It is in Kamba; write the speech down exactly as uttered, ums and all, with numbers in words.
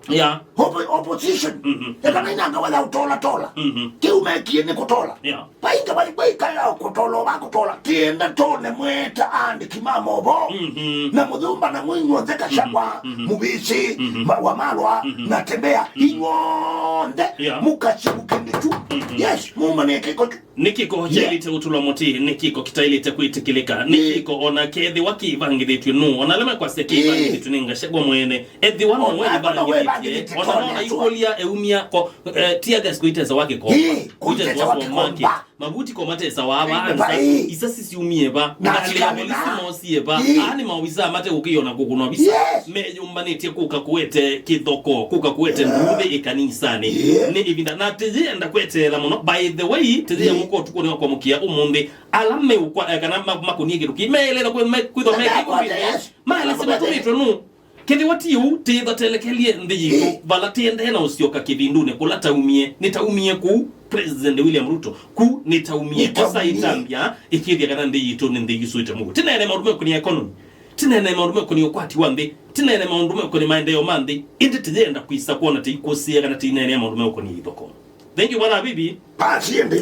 Yeah. Oppo- opposition. Mhm. Ekana inanga wala utola tola. Mhm. Kiu mekie ni kutola. Yeah. Painga bali baikala kutola ba kutola. Tienda tone mweta andiki ma mobo. Mhm. Na muthumba na mwinyo theka shakwa. Mhm. Mubisi. Mhm. Ma- wa malwa. Mhm. Na tembea. Mhm. Inyonthe. Yeah. Mukasi mukenditu. Mhm. Yes, mumane kiko tu. Nĩ kĩko kyaĩlĩte ũtũlwa mũtĩ, nĩ kĩko kĩtaĩlĩte kwĩtĩkĩlĩka, nĩ kĩko ona kethĩwa kĩĩvangĩthĩtw'e nũũ, ona ala mekwasya kĩĩvangĩthĩtw'e nĩ Ngachagua mwene. Ethĩwa nũwe ĩvangĩthĩtye, ona nona ikũlya eumya ko, eh, tear gas kũitesa wa kĩkomba, kũitesa wa supermarket, mavuti ko matesa wa va ansa, isasi syumie va, ngalĩ ya polisi mosie va, aa nĩ maovisaa mate ũkĩona kũkũnwa visa, meyũmbanĩtye kũka kũete kĩthoko, kũka kũete nduuthĩ ĩkanisanĩ. Nĩ ĩvinda na tĩyĩenda kweteela mũno. By the way, tĩyĩamũka ũtukũnĩ wa kwamũkĩa ũmũnthĩ, ala meũkwa, eh, kana ma- makũnie kĩndũ kĩĩ meelele kwĩ- me- kwĩthwa mekĩkũvĩnĩ maelesye matũmĩtwe nũ. Kethĩwa ti ũu, tĩthatelekelye nthĩ yitũ vala tĩendee na ũsyoka kĩvindunĩ kũla taumie. Nĩtaumie kũu President William Ruto, ku nĩtaumie. Osa ĩtambya ĩkĩthya kana nthĩ yitũ nĩ nthĩ yusũĩte mũuo. Tĩneene maũndũ meũkũnia economy. Tĩneene maũndũ meũkũnia ũkwati wa nthĩ. Tĩneene maũndũ meũkũnia maendeeo ma nthĩ. Ĩndĩ tĩyenda kwĩsa kwona tĩikũsĩĩa kana tĩineenea maũndũ meũkũnia ithoko. Thank you, mwana wa bibi. Basi ĩndĩ.